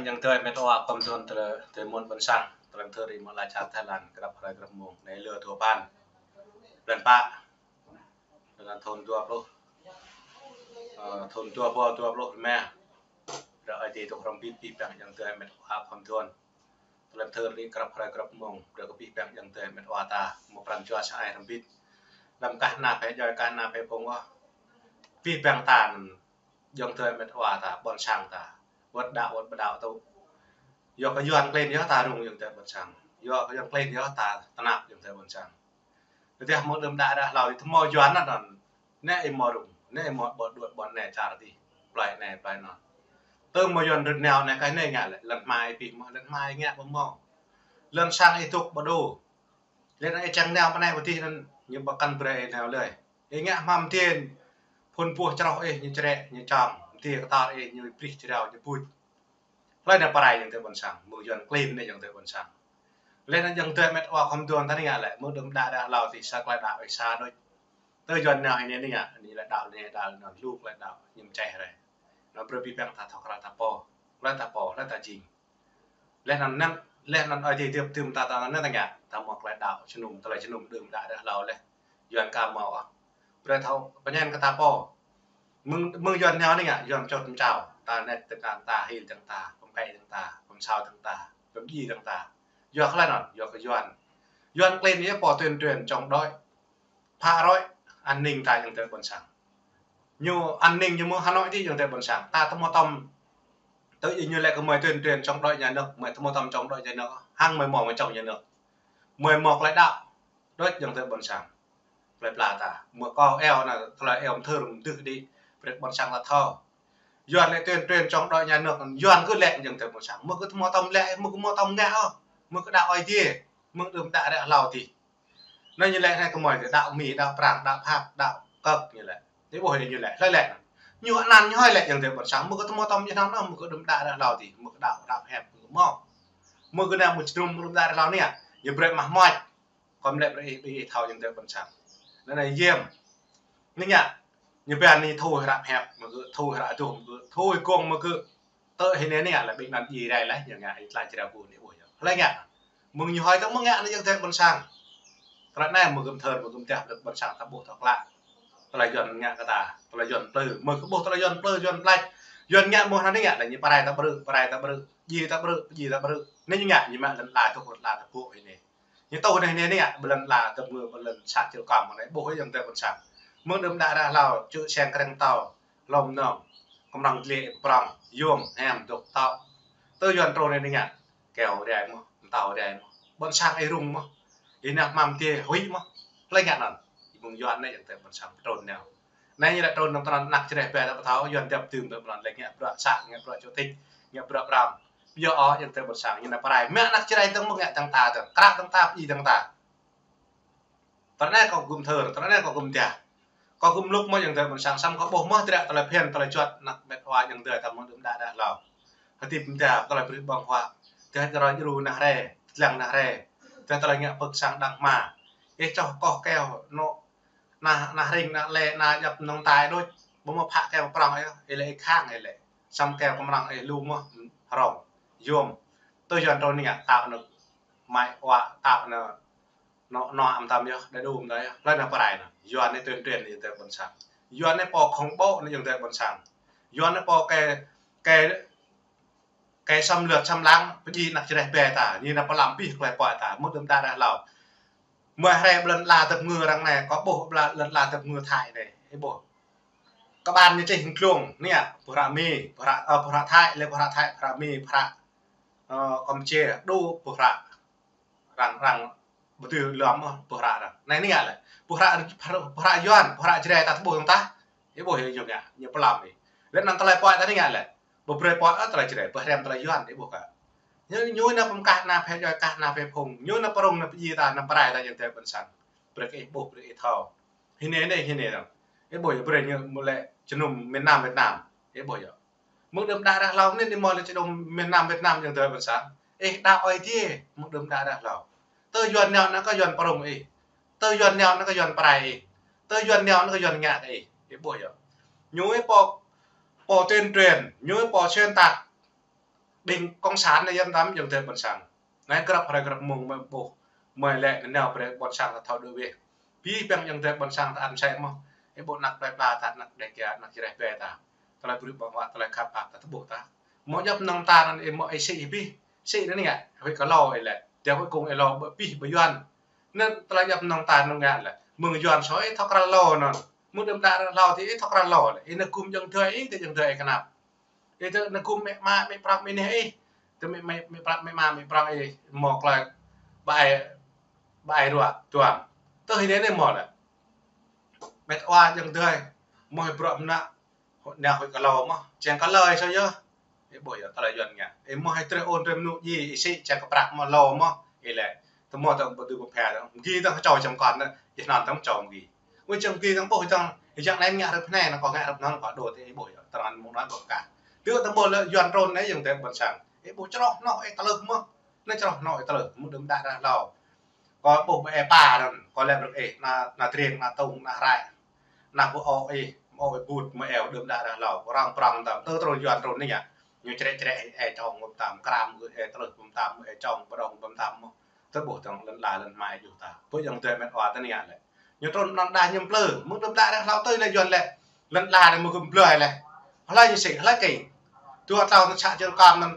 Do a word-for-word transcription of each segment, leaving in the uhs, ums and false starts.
Yang tơi met wa khom thun tơlơi tơmon ƀôn sang, tơlơi thơ ri mơ̆ la čar Thái Lan, grăp hrơi grăp mông, anai lơ dua păn. Blan pă. Blan thun dua pluh. Ơ, thun dua rơbâo dua pluh rơma. Brơi Ơi Adai dŏ hrŏm hơbĭt abih bang yang tơi met wa khom thun. Tơlơi thơ ri grăp hrơi grăp mông, brơi kơ abih bang yang tơi met wa ta, mơ̆ pran jua sa ai hrŏm hơbĭt. Lăm kah ană phe djuai, kah ană phe phung ôh. Abih bang ta anŭn, yang tơi met wa ta, ƀôn sang ta. Wơ̆t đaŏ, wơ̆t ƀu đaŏ tŭ. Yua kơ Yuan klin yơh ta rŭng yang tơi ƀôn sang. Yua kơ Yuan klin yơh ta tơnap yang tơi ƀôn sang. Tơdah mơ̆ đưm đă đă hlâo ih tơmâo Yuan anŭn, anŭn. Anai ih mơ̆ rŭng, anai ih mơ̆ ƀu đuaĭ ƀôn anai čar adih. Plơi anai, plơi anŭn. Tơmâo Yuan rơ̆t nao anai kơ anai ngă lĕ, lŏn hmai abih mơ̆, lŏn hmai ngă ƀu mơ̆. Lŏn sang ih dŏ ƀu đôč. Lĕ anai ih čang nao pơ anai pơ adih anŭn, ñu ƀu kăn brơi ih nao lơi. Ih ngă hmâo mơ̆n, phun puh čroh ih ñu črĕ, ñu čăm, mơ̆n kơtar ih ñu brih jrao, ñu buč. Hlơi anai pơrai yang tơi ƀôn sang, mơ̆ Yuan klin anai yang tơi ƀôn sang. Lĕ anŭn yang tơi met wa khom thun ta anai ngă lĕ, mơ̆ đưm đă đă hlâo tih sa tơlơi đaŏ ih sa đôč. Tơ Yuan nao hĭ anai ngă, anai lĕ đaŏ anai, đaŏ anŭn, lu tơlơi đaŏ, ñu mơčeh rai. Anŭn brơi abih bang ta thâo krăn ta pô, hlơi ta pô, hlơi ta jing. Lĕ anŭn anŭn, lĕ anŭn Ơi Adai djŏp tơm ta, ta anŭn ta ngă, ta mơ̆ tơlơi đaŏ, jơnum, tơlơi jơnum đưm đă đă hlâo lĕ. Yuan ka mâo ôh. Brơi thâo pơñen kơ ta pô. Mơ̆ng, mơ̆ng Yuan nao anai ngă, Yuan čŏt mơčao. Ta nĕt tơngan ta, hil tơngan ta, pơmkĕ tơngan ta, pơmsao tơngan ta, pơmdjai tơngan ta. Yua kơ hlơi anŭn, yua kơ Yuan. Yuan klin yơh pô tuyên truyền chống đối. Phá rối an ninh ta yang tơi ƀôn sang. Ñu an ninh ñu mơ̆ Hà Nội tih yang tơi ƀôn sang. Ta tơmâo tơm. Tơ ih ñu lĕ kơ mơi tuyên truyền chống đối nhà nước, mơi tơmâo tơm chống đối nhà nước. Hăng mơi mâo mơi chống nhà nước. Mơi mâo tơlơi đaŏ. Đôč yang tơi ƀôn sang. Plơi pla ta. Mơi kâo eo anai, tơlơi eo mơthơr mơdưh đĭ. Brơi ƀôn sang ta thâo. Yuan lĕ tuyên truyền chống đối nhà nước, Yuan kơ lĕ yang tơi ƀôn sang. Mơi kơ tơmâo tơm lĕ, mơi kơ tơmâo tơm ngă ôh. Mơi kơ đaŏ Ơi Adai. Mơi kơ đưm đă đă hlâo tih. Anai ñu lĕ anai kơ mơi đaŏ Mi, đaŏ Prang, đaŏ Pháp, đaŏ Kơk ñu lĕ. Tih ƀuh ñu lĕ, hlơi lĕ. Ñu anăn ñu hơi lĕ yang tơi ƀôn sang, mơi kơ tơmâo tơm ñu anăn, mơi kơ đưm đă đă hlâo tih, mơi kơ đaŏ, đaŏ hĕp, mơi kơ mâo. Mơi kơ anai mơi jơnum đưm đă đă hlâo anai, ñu brơi mah mơ̆t. Khom lĕ brơi ih, ih thâo yang tơi ƀôn sang. Anai anai yem. Anai ngă, ñu brơi anai thu hră hĕp, mơi kơ thu hră dôm, mơi kơ thu gong, mơi kơ Tơ hĭ anai anai lĕ ƀing anŭn djai rai laih, ñu ngă ih tlaih jrao ƀu anai ƀuh yơh. Hlơi ngă? Mơ̆ng ñu hơi tơmâo ngă anai yang tơi ƀôn sang. Tơlơi anai mơ̆ gơ̆m thơr, mơ̆ gơ̆m tơdah brơi ƀôn sang ta ƀuh thâo klă. Tơlơi Yuan ngă kơ ta, tơlơi Yuan plư. Mơ̆ kơ ƀuh tơlơi Yuan plư, Yuan tlaih. Yuan ngă mơ̆ anai ngă lĕ ñu pơrai ta ƀrư̆, pơrai ta ƀrư̆, djai ta ƀrư̆, djai ta ƀrư̆. Anai ñu ngă, ñu mă lŏn ala dŏ, lŏn ala dŏ ƀuh hĭ anai. Ñu tŭ anai anai anai ngă, ƀơi lŏn ala dŏ ngă, ƀơi lŏn sat čơkăm anai ƀuh yang tơi ƀôn sang. Mơ̆ng đưm đă đă hlâo, čư̆ seng kreng tâo. Lŏm nŏng, kơmrăng dlê prŏng, yôm, hem, dŏ tŏ. Tơ Yuan trŭn anai ngă, keo rai mơ̆, mơtâo rai mơ̆. Ƀôn sang ih rŭng mơ̆. Ih nao hmâo mơ̆n tih huĭ mơ̆. Hlơi ngă anŭn. Ih mơ̆ng Yuan anai yang tơi ƀôn sang trŭn nao. Anai ñu lĕ trŭn nao tơnăn anăk čơreh ƀe ta ƀu thâo, Yuan djŏp tơm tơ ƀôn lĕ ngă bruă sat, ngă bruă čô thĭt, ngă bruă prŏng. Yua ôh yang tơi ƀôn sang, ñu nao pơrai, mă anăk čơreh tơ̆ng mơ̆ ngă tơ̆ng ta tơ̆ng. Kră tơ̆ng ta, pơdjai tơ̆ng ta. Tơlơi anai kâo gơ̆m thơr, tơlơi anai kâo gơ̆m tơdah. Kâo gơ̆m lŭk mơ̆ yang tơi ƀôn sang, samơ̆ kâo ƀuh mơ̆ tơlơi phiăn, tơlơi juăt, anăk met wa yang tơi ta mơ̆ng đưm đă đă hlâo. Hơdip mơ̆ tơdah tơlơi brơi ƀơ̆ng huă. Tơdah tơlơi djru nah rai, tơlăng nah rai. Tơdah tơlơi ngă pơ̆k sang đang hma. Ih čoh koh keo, nŏ, nah, nah ring, nah lĕ, nah djŏp nŏng tai đôč. Ƀu mơ̆ phă keo prŏng ih, ih lĕ ih khăng ih lĕ. Samơ̆ keo kơmrăng ih lu mơ̆, hrŏng, yôm. Tơ Yuan trŭn anai ngă, tao nao mai wa, tao nao nŏ, nŏ ăm tam yơh, đa đu ăm tam yơh. Hlơi nao pơrai nao. Yuan anai tuyên truyền yang tơi ƀôn sang. Yuan anai pô khủng bố anai yang tơi ƀôn sang. Yuan anai pô kẻ, kẻ, kẻ xâm lược xâm lăng, pơdjai anăk čơreh ƀe ta, ñu nao pơlăm abih tơlơi pơhiăp ta, mơ̆ng đưm đă đă hlâo. Mơi rai ƀơi lŏn ala dŏ ngă arăng anai, kâo ƀuh ƀơi lŏn ala dŏ ngă Thái anai, ih ƀuh. Kơƀan ñu čih hăng glông, anai, pơhră Mi, pơhră, ơ, pơhră Thái, lĕ pơhră Thái, pơhră Mi, pơhră, ơ, Kampuchia, đu pơhră. Arăng, arăng ƀu dưi lŏm ôh, pơhră arăng. Anai anai ngă lĕ. Pơhră, pơhră Yuan, pơhră Jrai ta tơƀuh tơ̆ng tah. Ih ƀuh yơh ñu ngă, ñu pơlăm ih. Lĕ anŭn tơlơi pơhiăp ta anai ngă lĕ. Ƀu brơi pơhiăp ôh tơlơi Jrai, pơhrăm tơlơi Yuan, ih ƀuh kơ. Ñu, ñu nao pơkah ană phe djuai, kah ană phe phung. Ñu nao pơrŭng, nao pơdjai ta, nao pơrai ta yang tơi ƀôn sang. Brơi kơ ih ƀuh, brơi ih thâo. Hĭ anai, anai, hĭ anai dơ̆ng. Ih ƀuh yơh, brơi ñu mơ̆ lĕ jơnum miền Nam Việt Nam. Ih ƀuh yơh. Mơ̆ng đưm đă đă hlâo anai, anai mơ̆ lĕ jơnum miền Nam Việt Nam yang tơi ƀôn sang. Ih đaŏ Ơi Adai, mơ̆ng đưm đă đă hlâo. Tơ Yuan nao anai kơ Yuan pơrŭng ih. Tơ Yuan nao anai kơ Yuan pơrai ih. Tơ Yuan nao anai kơ Yuan ngă kơ ih. Ih ƀuh yơh. Ñu ih pô, pô tuyên truyền, ñu ih pô xuyên tạc. Ƀing cộng sản anai yơh tam ayŏng adơi ƀôn sang. Anai grăp hrơi grăp mông mơi ƀuh, mơi lĕ nao brơi ƀôn sang ta thâo đuaĭ wĕh. Abih bang ayŏng adơi ƀôn sang ta ăn sĕ mơ̆n. Ih ƀuh anăk plơi pla ta, anăk Dêga, anăk Jrai Be ta. Tơlơi brơi ƀơ̆ng huă, tơlơi khăp ăp ta tơƀuh ta. Mơ̆ djŏp nŏng ta anŭn ih mơ̆ ih sĭ ih abih. Sĭ anŭn ngă, huĭ kơ hlâo ih lĕ. Djŏp huĭ kông ih hlâo ƀơi abih ƀơi Yuan. Anŭn tơlơi djŏp nŏng ta anŭn ngă lĕ. Mơ̆ng Yuan soh ih thâo krăn hlâo anŭn. Mơ̆ng đưm đă hlâo tơ ih thâo krăn hlâo lĕ. Ih nao gŭm ayŏng adơi ih, tơ ayŏng adơi ih kơnăp. Ih tơ nao gŭm mĕ ama, mĕ prăk mĕ neh ih. Tơ mĕ, mĕ, mĕ prăk, mĕ ama, mĕ prăk ih. Mơ̆ klơi ƀai, ƀai ruă tuan. Tơ hĭ anai anai mơ̆ lĕ. Mĕt wa ayŏng adơi. Mơ̆ ih bruă mơnă. Nao huĭ kơ hlâo mơ̆n. Čang kơ hlâo ih soh yơh. Ih ƀuh yơh tơlơi Yuan ngă. Ih mơ̆ ih treh ôn treh mơnŭ djai, ih sĭ čang kơ prăk mơ̆ hlâo mơ̆n. Ih lĕ. Tơmơ̆ tơ̆ng ƀu dưi pơphe tơ̆ng. Mơgi tơ̆ng čô čăm kăn anŭn. Ih anŭn tơ̆ng čô mơgi. Ui čang mơgi tơ̆ng ƀuh tơ̆ng. Ih jang anai ngă hrup anai, anŭn kâo ngă hrup anŭn, kâo đôč tơ ih ƀuh yơh. Tơrăn mơ̆ng anŭn ƀu kah. Tơ tơmơ̆ lĕ Yuan trŭn anai ayŏng adơi ƀôn sang. Ih ƀuh čroh anŏ ih tơlơi mơ̆n. Anai čroh anŏ ih tơlơi. Mơ̆ng đưm đă hlâo. Kâo ƀuh ƀơi ih pă anŭn, kâo lĕ brơi ih, ană, ană Triêng, ană Tông, ană Hră, ană Pơô ih, Pơô ih Bŭt, mơ̆ eo đưm đă hlâo, prong prong tam, tơ trŭn Yuan trŭn anai ngă. Ñu črĕ črĕ ih, ih čŏng ƀơ̆ng tam, kram gơ̆ ih, tơlơi ƀơ̆ng tam, ih čŏng ƀơ̆ng ƀơ̆ng tam mơ̆n. Tơ ƀuh tơ̆ng lŏn ala lŏn mai ayŏng adơi ta. Pơ ayŏng adơi mĕt wa tơ anai ngă lĕ. Ñu trŭn anŭn đah ñu plư, mơ̆ng đưm đă hlâo tui lĕ Yuan lĕ. Lŏn ala anai mơ̆ gum blơi lĕ. Hlơi ñu sĭ, hlơi kĭ. Dua tlâo tơ čă čơl kăm anŭn.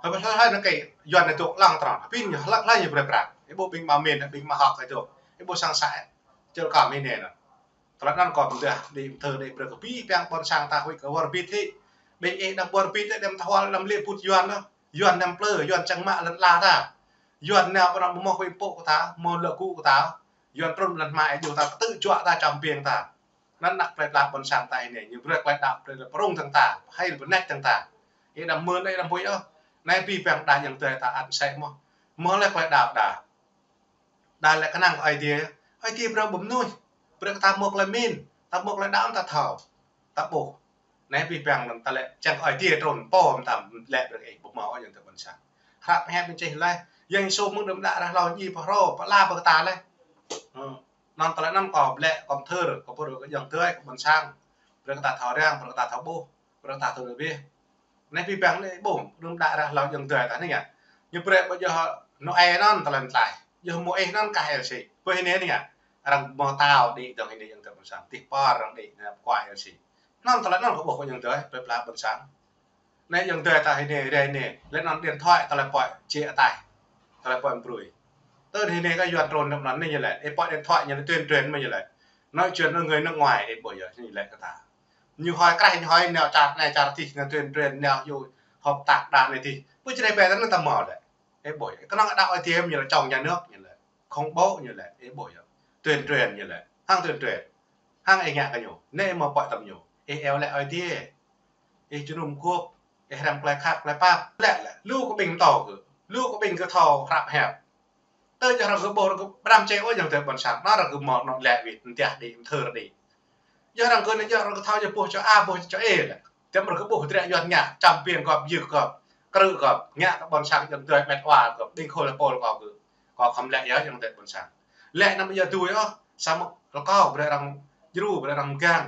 Hlơi, hlơi, hlơi anŭn kĭ, Yuan anai dŏ lăng trŏng. Abih ñu hlơi, hlơi ñu brơi prăk. Ih ƀuh ƀing mă min, ƀing mă hŏk ih dŏ. Ih ƀuh sang săk. Čơl kăm anai anŭn. Tơlơi anŭn kâo pơdah, đĭ mơthưr đĭ brơi kơ abih bang ƀôn sang ta huĭ kơ wơr bĭt hĭ. Ƀing ih đăm wơr bĭt hĭ, đăm thâo wơl, đăm lĕ pŭt Yuan anŭn. Yuan anăm plư, Yuan čang mă lŏn ala ta. Yuan anai pơnăm mơ̆ huĭ pô kơ ta, mơ̆ lŏ gŭ kơ ta. Yuan trŭn lŏn mai ayŏng ta, kơtư̆ juă ta, čăm ƀing ta. Anŭn anăk plơi pla ƀôn sang ta anai, ñu brơi klai đăp, brơi lĕ prŭng tơ̆ng ta, hai lĕ bơnăč tơ̆ng ta. Ih đăm mưn, ih đăm huĭ ôh. Anai abih bang đah ayŏng adơi ta ăn sĕ mơ̆n. Mơ̆ lĕ klai đăp đah. Đah lĕ kơnang kơ Ơi Adai. Ơi Adai brơi ƀơi mơnuih. Brơi kơ ta mơ̆ klai min, ta mơ̆ klai đăp ta thâo. Ta ƀuh. Anai abih bang anŭn ta lĕ čang kơ Ơi Adai trŭn pô tam lĕ brơi ih ƀuh mơ̆ ayŏng adơi ƀôn sang. Hră pơhiăp anŭn čih lĕ. Yang Yêsu mơ̆ng đưm đă hlâo ñu pơhrô, pơala brơi kơ ta lĕ. Ơ. Anŭn tơlơi anŭn kâo lĕ kâo mơthưr, kâo pơrơ̆ kơ ayŏng adơi, kơ ƀôn sang. Brơi kơ ta thâo răng, brơi kơ ta thâo ƀuh, brơi kơ ta thâo đuaĭ wĕh. Anai abih bang lĕ ƀuh, đưm đă hlâo ayŏng adơi ta anai ngă. Ñu brơi ƀơi yơh Nôê anŭn tơlơi tlaih. Yơh mơ̆ ih anŭn kah ih sĭ. Ƀơi anai anai ngă. Arăng mơ̆ thâo đĭ dơ̆ng anai ayŏng adơi ƀôn sang. Tih pơr arăng đĭ anai pơkua ih sĭ. Anŭn tơlơi anŭn kâo ƀuh kơ ayŏng adơi, plơi pla ƀôn sang. Anai ayŏng adơi ta anai, rai anai. Lĕ anŭn điện thoại tơlơi pơhiăp čih ataih. Tơlơi pơhiăp brơi. Tơ anai anai kơ Yuan trŭn anŭn anai ñu lĕ. Ih pơhiăp điện thoại ñu lĕ tuyên truyền mơ̆ ñu lĕ. Nói chuyện với người nước ngoài ih ƀuh yơh ñu lĕ kơ ta. Ñu hơi krah, ñu hơi nao čar anai čar adih, nao tuyên truyền, nao yua hợp tác đah anai adih. Ƀu čih rai ƀĕ tơ anŭn ta mơ̆ lĕ. Ih ƀuh yơh. Kơnơ̆ng đăo Ơi Adai ñu lĕ chống nhà nước ñu lĕ. Khủng bố ñu lĕ. Ih ƀuh yơh. Tuyên truyền ñu lĕ. Hăng tuyên truyền. Hăng ih ngă kơ ñu. Anai mơ̆ pơhiăp tơm ñu. Ih iâu laĭ Ơi Adai. Ih jơnum guôp. Ih hrăm klai khăp, klai pap. Lĕ lĕ. Lu kơ ƀing tâo gơ̆. Lu kơ ƀing gơ̆ thâo hră pơhiăp. Tơ yơh arăng gơ̆ ƀuh, arăng gơ̆ pơđăm čê ôh ayŏng adơi ƀôn sang. Anŭn arăng gơ̆ mơ̆ anŭn lĕ wĭt, mơ̆ tơdah đĭ mơthưr đĭ. Yơh arăng gơ̆ anai yơh arăng gơ̆ thâo yơh ƀuh čô A, ƀuh čô E lĕ. Tơm arăng gơ̆ ƀuh drơi Yuan ngă, čăm ƀing gơ̆, yơh gơ̆, krư̆ gơ̆, ngă kơ ƀôn sang ayŏng adơi mĕt wa gơ̆, ƀing khul pôl kâo gơ̆. Kâo khŏm lĕ yơh ayŏng adơi ƀôn sang. Lĕ anăm yơh tui ôh, samơ̆ rơkâo brơi arăng djru, brơi arăng mgang,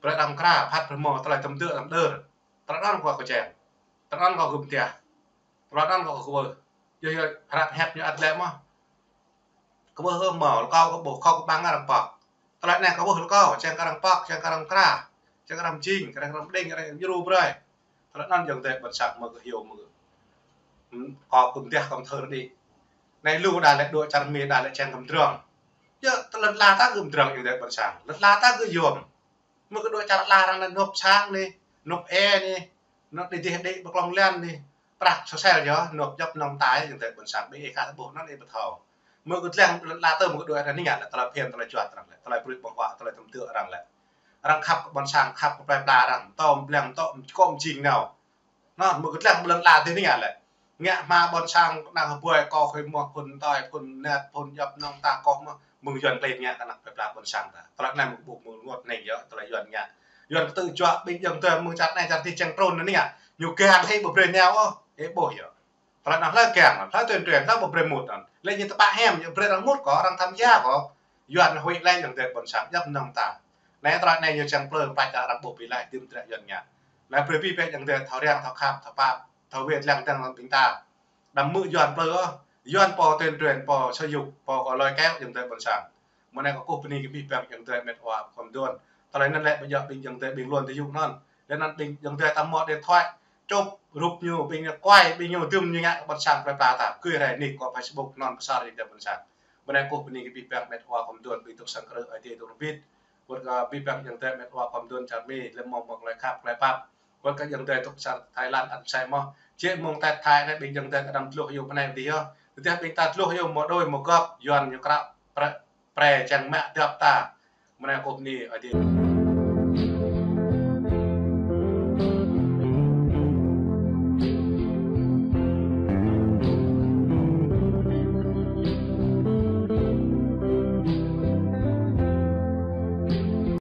brơi arăng mkra, phat brơi mơ̆ tơlơi tơm dơ̆ tơm đơr. Tơlơi anŭn kâo kơčĕng. Tơlơi anŭn kâo gum tia. Tơlơi anŭn kâo kơwưh. Yơh yơh hră pơhiăp ñu ăt lĕ mơ̆. Kơwưh ôh mơ̆, rơkâo kơ ƀuh, kâo kơ ƀăng arăng pŏk. Tơlơi anai kâo kơwưh rơkâo, čang kơ arăng pŏk, čang kơ arăng mkra, čang kơ arăng mjing, čang kơ arăng pơđing, arăng djru brơi. Tơlơi anŭn ayŏng adơi ƀôn sang mơ̆ gơ̆ hyu mơ̆ gơ̆. Hm, kâo gum tia kâo mơthưr đĭ. Anai lu đah lĕ dŏ čar Mi đah lĕ čang kơ mdrŏng. Yơh, tơlơi lŏn ala ta gơ̆ mdrŏng ayŏng adơi ƀôn sang. Lŏn ala ta gơ̆ yôm. Mơ̆ gơ̆ dŏ čar ala arăng anai nộp sang anai, nộp E anai, nộp đĭ dih đĭ pơklŏng lăn anai. Prăk sosel yơh, nộp djŏp nŏng ta ayŏng adơi ƀôn sang ƀing ih kah ƀuh anŭn ih ƀu thâo. Mơ̆ gơ̆ lăng lŏn ala tơ mơ̆ gơ̆ dŏ anai ngă lĕ tơlơi phiăn tơlơi juăt arăng lĕ, tơlơi brơi ƀơ̆ng huă tơlơi tơm dơ̆ arăng lĕ. Arăng khăp kơ ƀôn sang, khăp kơ plơi pla arăng, tơm blăng tơm kôm jing nao. Anŭn mơ̆ gơ̆ lăng lŏn ala tơ anai ngă lĕ. Ngă hmua ƀôn sang năng hơbơi kâo khơi mơ̆ phŭn tơi, phŭn net, phŭn djŏp nŏng ta kâo mơ̆ mơ̆ng Yuan klin ngă kơ anăk plơi pla ƀôn sang ta. Tơlơi anai mơ̆ ƀuh mơ̆ rơngot anai yơh, tơlơi Yuan ngă. Yuan kơtư̆ juă ƀing ayŏng adơi mơ̆ng čar anai čar adih čang trŭn anai ngă. Ñu kiăng hĭ ƀu brơi nao ôh, ih ƀuh yơh. Tơlơi anŭn hlơi kiăng, hlơi tuyên truyền, hlơi ƀu brơi mŭt anŭn. Lĕ ñu tơpă hiam, ñu brơi arăng mŭt kâo, arăng tham gia kâo. Yuan huĭ lĕ ayŏng adơi ƀôn sang djŏp nŏng ta. Anai tơlơi anai ñu čang plơi pla arăng ƀuh ƀiă lĕ, đưm drơi Yuan ngă. Anai brơi abih bang ayŏng adơi thâo răng, thâo khăp, thâo pap. thâo wĕt lăng tăng ƀing ta. Đăm mơ̆ Yuan plư ôh, Yuan pô tuyên truyền, pô sử dụng, pô kơ lôi kéo ayŏng adơi ƀôn sang. Mơ̆ng anai kâo kơkuh bơni kơ abih bang ayŏng adơi met wa khŏm đôn. Tơlơi anŭn lĕ ƀu djơ̆ ƀing ayŏng adơi ƀing lŏn tơ yŭ anŭn. Lĕ anŭn ƀing ayŏng adơi ta mơ̆ điện thoại, chụp rup ñu, ƀing ñu quay, ƀing ñu dưm ñu ngă kơ ƀôn sang plơi pla ta. Gơi rai nik kơ Facebook anŭn pơsar ayŏng adơi ƀôn sang. Mơ̆ng anai kâo kơkuh bơni kơ abih bang met wa khŏm đôn, ƀing dŏ sang krư̆ Ơi Adai dŏ rơbit. Wơ̆t kơ abih bang ayŏng adơi met wa khŏm đôn čar Mi, lĕ mơ̆ng mơ̆ng lơi khăp lơi pap. Wơ̆t kơ ayŏng adơi dŏ sang Thái Lan ăn sai mơ̆. Jĕ mơ̆ng Tết Thái anai ƀing ayŏng adơi anăm tluh yŭ pơ anai pơ adih yơh. Tơdah ƀing ta tluh yŭ mơ̆ đôi mơ̆ gŏp, Yuan ñu krăp pre-, pre čang mă dăp ta. Mơ̆ng anai kâo kơkuh bơni Ơi Adai.